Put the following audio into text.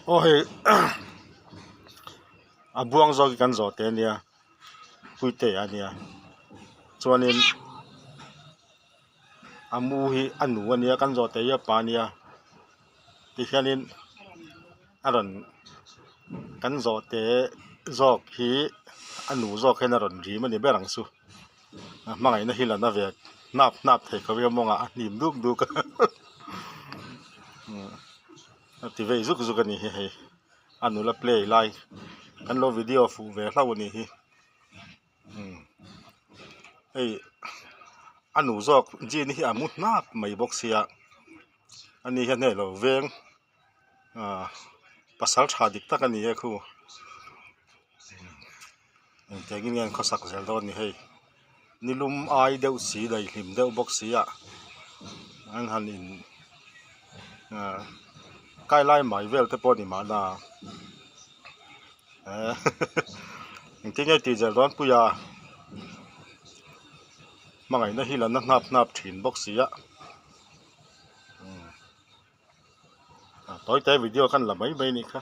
Aw hei a buang zawk hi kan zawh teh ania puite ania chuanin a mu hi a nu ania kan zawh teh hi a pa ania tihianin a rawn kan zawh teh zawk hi a nu zawk hian a rawn rim a ni ber ang chu a hmangaihna hi la na ve hnap hnap thei khawp hi a mawngah a hnim duk duk a a ti vei zuk zuk a ni hi hei a nula play lai kan lo video fuh ve hlauh a ni hi umm hei a nu zawk jean hi a mu hnap mai bawk sia ani hian hei alo veng ah pasal tha dik tak a ni e khu engtiangin nge an khawsak zel dawn ni hei nilum ai deuh si daihlim deuh bawk si ah an han in ah kai lai mai vel te pawh a ni mahna eh engtin nge tih zel dawn puia hmangaihna hi la na hnap hnap thin bawk si a. Tawi te video khan la mai mai a nih kha.